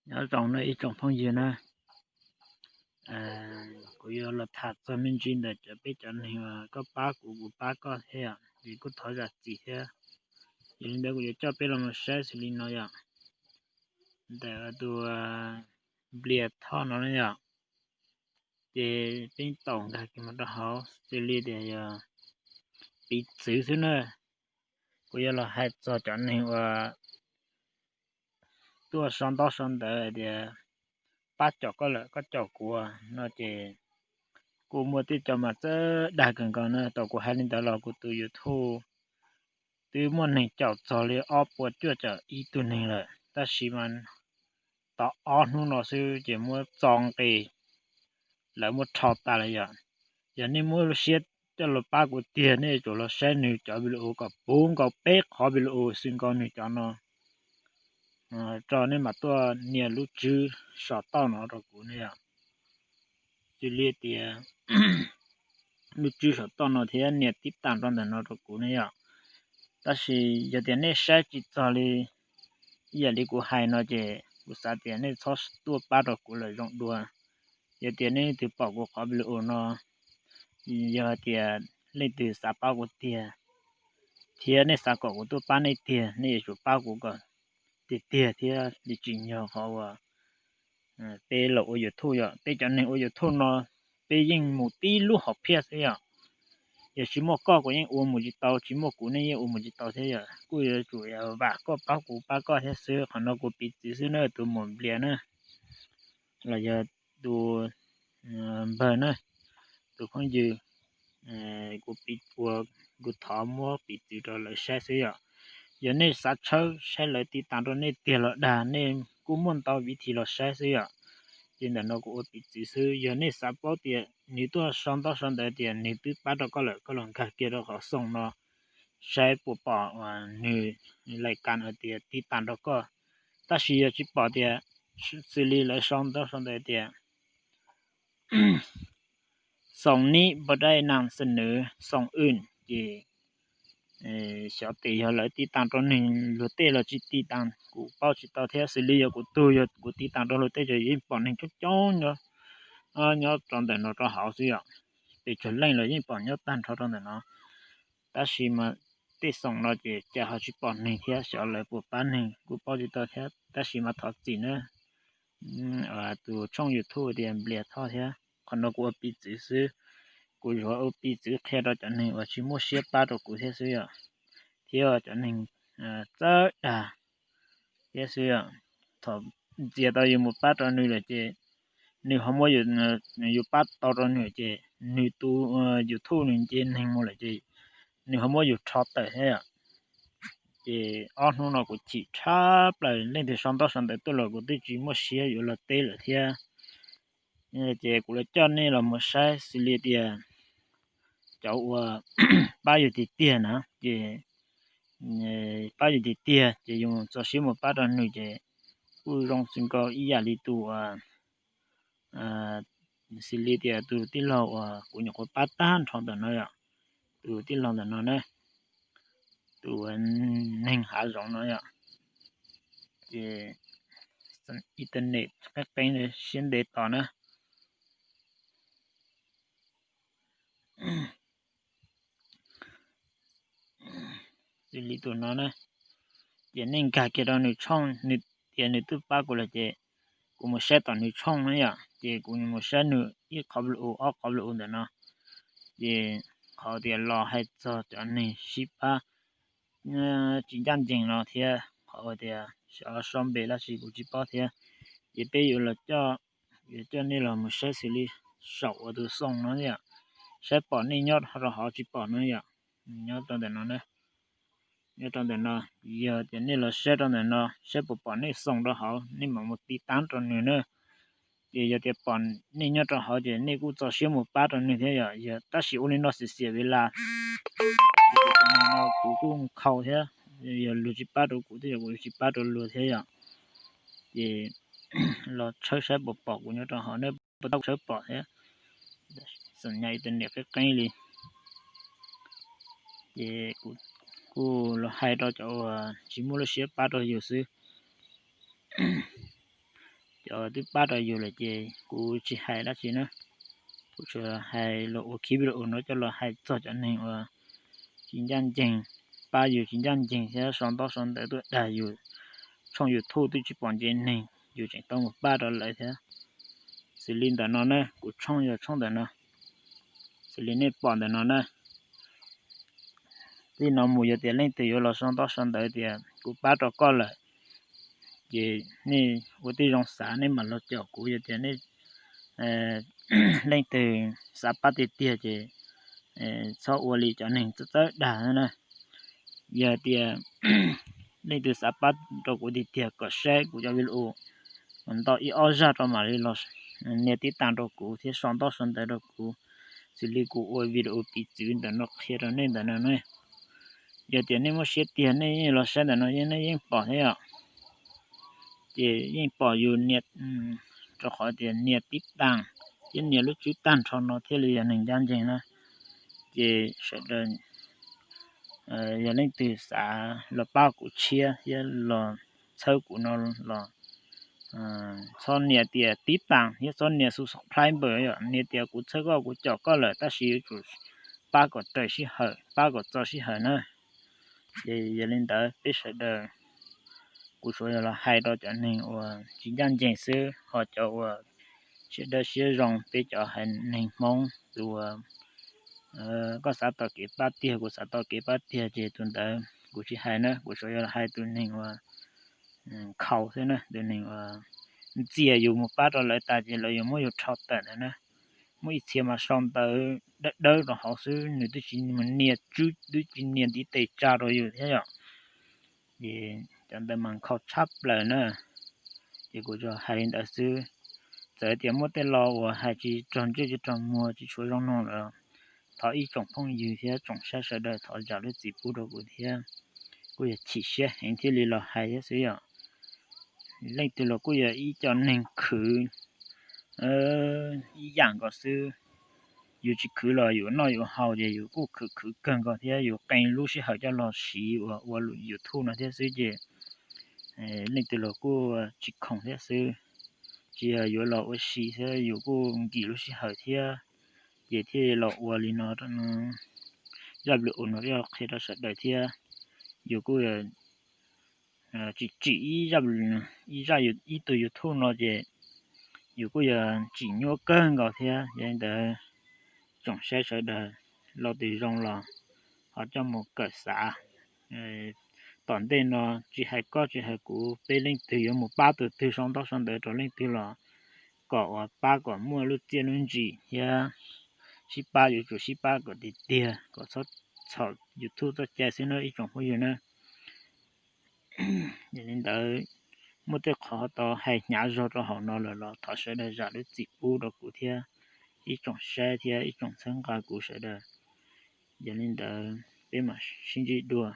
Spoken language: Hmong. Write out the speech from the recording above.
Nyob zoo nawb ib tsoom phooj ywg na, kuv yuav los tham txog me ntsis ntawm cov peb cov neeg uas koj pab kuv, kuv pab koj thiab yom, es kuj thov zam txim thiab. Yog li ntawd kuv yuav coj peb los mus saib xws li no yom, ntawm tus Nplias Thoj no na yom, ces peb taum nkag kiag mus rau hauv xws li tias yog piv txwv xwb na. Kuv yuav los hais txog cov neeg uas tuaj sau ntaub sau ntawv hais tias pab caum koj lawm koj caum kuv no ces kuj muaj tej co mas txawj dag kawg nkaus na. Thaum kuv hais li ntawd los kuv tus YouTube twb muaj neeg caum txog li ob puas cuaj caum ib tug neeg lawm, tab sis mas tau ob hnub no xwb ces muab txo nqis, lawv muab rho tas lawm yom. Yog nej muaj lub siab coj los pab kuv tiag, nej yuav tsum los saib nws cov video kom puv nkaus peb qhov video xwb nkaus nws cov no, rau nej mam tuaj nias lub tswb saum toj no rau kuv ne yom. Xws li tias lub tswb saum toj no thiab nias tib tas rau ntawm no rau kuv ne yom. Tab sis yog tias nej saib tsis txog li ib yam li kuv hais no ces kuv xav tias nej txhob tuaj pab rau kuv lawm zoo dua. Yog tias nej leej twg pom kuv qhov video no, yog hais tias leej twg xav pab kuv tiag thiab nej xav kom kuv tuaj pab nej tiag, nej yuav tsum pab kuv kom tiag tiag thiab li tsim nyog qhov uas peb los ua YouTube yom. Peb cov neeg ua YouTube no peb yeej mus tib lub hom phiaj xwb yom. Yog tsis muaj koj kuv yeej ua mus tsis tau, tsis muaj kuv nej yeej ua mus tsis tau thiab yom. Kuj yuav tsum vam koj pab kuv pab koj thiab xwb. Qhov no kuv piv txwv xwb na tus muam Nplias na, los yog tus npawg na, tus phooj ywg, kuv piv ua, kuv thov muab piv txwv rau lawv saib xwb yom. Yog nej xav tshawb saib lawv tiv tas rau nej tiag los dag, nej kuj muaj ntau viv thim los saib xwb yom. Ces ntawm no kuv ua piv txwv xwb. Yog nej xav paub tias nws tuaj sau ntaub sau ntawv tias nws twb pab rau koj lawm, koj los nkag kiag rau qhov xoo no saib puas pom nws lais kas hais tias tiv tas rau koj. Tab sis yog tsis pom tias xws li lawv sau ntaub sau ntawv tias xoo nib npau dai nas xeem nws xoo wj ces xyov tes yog lawv tiv tas rau nws luag tej los tsis tiv tas, kuv paub tsis tau thiab. Xws li yog kuv tug, yog kuv tiv tas rau luag tej ces yeej pom neeg coob coob nyob rau ntawm no rau hauv xwb yom. Pes tsawg leej los yeej pom nyob tag nrho rau ntawm no. Tab sis mas tej xoo no ces cas ho tsis pom neeg thiab, xyov lawv puas pab neeg kuj paub tsis tau thiab. Tab sis mas thov txim na tus tshooj YouTube tias Nplias Thoj thiab. Qhov no kuv ua piv txwv xwb, kuv yuav ua piv txwv qhia rau cov neeg uas tsis muaj siab pab rau kuv thiab xwb yom, thiab cov neeg txawj dag thiab xwb yom. Thaum ntxias tau yus mus pab rau nws lawm ces nws ho muab yus pab tau rau nws ces nws tus YouTube nws nce neeg mus lawm ces nws ho muab yus rho tawm thiab yom. Ces ob hnub no kuv chim tshaj plaws, leej twg sau ntaub sau ntawv tuaj los kuv twb tsis muaj siab yuav los teb lawm thiab. Ces kuv los coj nej los mus saib xws li tias cov uas pab yus tiag tiag na, ces pab yus tiag tiag ces yus txaus siab mus pab rau nws ces kuj zoo xwm nkaus ib yam li tus uas xws li tias tus tij laug uas kuv nyuam qhuav pab tag nrho ntawm no yom, tus tij laug ntawm no na, tus neeg hav zoov no yom, ces internet qeeb qeeb siab ntev tos na. Xws li tus no na, ces nej nkag kiag rau nws tshooj, nws tias nws twb pab kuv lawm ces kuv mus saib tom nws tshooj na yom, ces kuv mus saib nws ib qhov lu, ob qhov lu ntawm no, ces qhov tias los hais txog cov neeg sib pab tsis ncaj ncees no thiab qhov tias xyov sau npe lab sis kuv tsis paub thiab. Ces peb yuav los coj, yuav coj nej los mus saib xws li saum uas tus xoo no yom, saib pom nej nyob rau hauv tsis pom no yom, nyob rau ntawm no na, nyob rau ntawm no. Yog tias nej los saib rau ntawm no saib puas pom nej xoo rau hauv, nej mam mus tiv tab rau nws na. Ces yog tias pom nej nyob rau hauv ces nej kuj txaus siab mus pab rau nws thiab yom. Yog tab sis ua li no xiam xiam vim las, no kuv kuj nkhaus thiab, yog luag tsis pab rau kuv thiab yog kuv tsis pab rau luag thiab yom. Ces los tshawb saib puas pom kuv nyob rau hauv, nej puas tau tshawb pom thiab. Xam nyas internet qeeb qeeb li, ces kuv kuj los hais rau cov uas tsis muaj lub siab pab rau yus xwb. cov twb pab rau yus lawm ces kuv tsis hais dab tsi na. Kuv tsuas hais los ua khib video no coj los hais txog cov neeg uas tsis ncaj ncees, pab yus tsis ncaj ncees thiab sau ntaub sau ntawv tuaj dag yus. Tshooj YouTube twb tsis pom nce neeg yus tseem tau mus pab rau lawv thiab. Xws li ntawm no na, kuv tshooj yog tshooj ntawm no, xws li nej pom ntawm no na. Txij no mus yog tias leej twg yuav los sau ntaub sau ntawv tias kuv pab rau koj lawm, ces nej ua tib zoo xav nej mam los caum kuv. Yog tias nej leej twg xav pab tiag tiag ces txhob ua li cov neeg txawb txawb dag na. Yog tias leej twg xav pab rau kuv tiag tiag kom saib kuv cov video ntau ib ob zaj rau mam li los nias tib tas rau kuv thiab sau ntaub sau ntawv rau kuv, xws li kuv ua video piv txwv ntawm no qhia rau nej ntawm no ne. Yog tias nej muaj siab tiag nej yeej los saib ntawm no nej yeej pom thiab yom. Ces yeej pom yus nias, rau qhov tias nias tib tas thiab nias lub tswb tag nrho no thiaj li yog neeg ncaj ncees na. Ces sawv daws yog leej twg xav los pab kuv tshiab thiab los txhawb kuv no los txhob nias tias tib tas thiab txhob nias subscribe, nias tias kuv txhawb koj kuv caum koj lawm, tab sis yuav tsum pab kom raws sij hawm, pab kom txog sij hawm na. Ces yog li ntawd peb sawv daws, kuv tsuas yog los hais rau cov neeg uas tsis ncaj ncees xwb, ho cov uas siab dawb siab zoo, peb cov haiv neeg Hmoob tus uas koj xav tau kev pab tiag kuv xav tau kev pab tiag ces tus ntawd kuv tsis hais na. Kuv tsuas yog los hais tus neeg uas khaus xwb na, tus neeg uas ntxias yus mus pab rau lawv tas ces lawv yuav muab yus rho tawm ntawd na. Muaj ib txhia mas sau ntawv dawb dawb rau hauv xwb, nws twb tsis mus nias tswb, twb tsis nias ntiv tes tsa rau yus thiab yom. Ces cov ntawd mas khaus tshaj plaws na. Ces kuv tsuas hais li ntawd xwb. Txawm tias muaj tej lo uas hais tsis raug ntsej tsis raug muag tsis tshua zoo no lawm, thov ib tsoom phooj ywg thiab tsoom saib sawv daws thov zam lub txim pub rau kuv thiab. Kuj yog chim siab heev thiaj li los hais thiab xwb yom. Leej twg los kuj yog ib co neeg khwv ib yam nkaus xwb. Yus tsis khwv los yus noj yus haus ces yus kuj khwv khwv kawg nkaus thiab yus qee lub sij hawm coj los siv uas ua YouTube no thiab xwb ces leej twg los kuj tsis khoom thiab xwb. Tsis yog yuav los ua si xwb, yus kuj nkim lub sij hawm thiab, ces thiaj los ua li no, zaj video no coj qhia rau sawv daws thiab. Yus kuj tsim tsim ib zaj, ib tug YouTube no ces yus kuj yog tsim nyuaj kawg nkaus thiab. Yog li ntawd tsoom saib sawv daws, lo twg zoo los ho coj mus kawm xav. Tom ntej no tsis hais koj tsis hais kuv, peb leej twg yuav mus pab tus twg, sau ntaub sau ntawv rau leej twg los kom uas pab kom muaj lub txiaj lub ntsig thiab. Sib pab yuav tsum sib pab kom tiag tiag, kom txhob txhaum YouTube txoj cai xwb na ib tsoom phooj ywg na. Yog li ntawd, muaj tej qhov tau hais hnyav zog rau hauv no lawm los thov sawv daws zam lub txim pub rau kuv thiab ib tsoom saib thiab ib tsoom txhawb nqa kuv sawv daws. Yog li ntawd peb mam sib ntsib dua.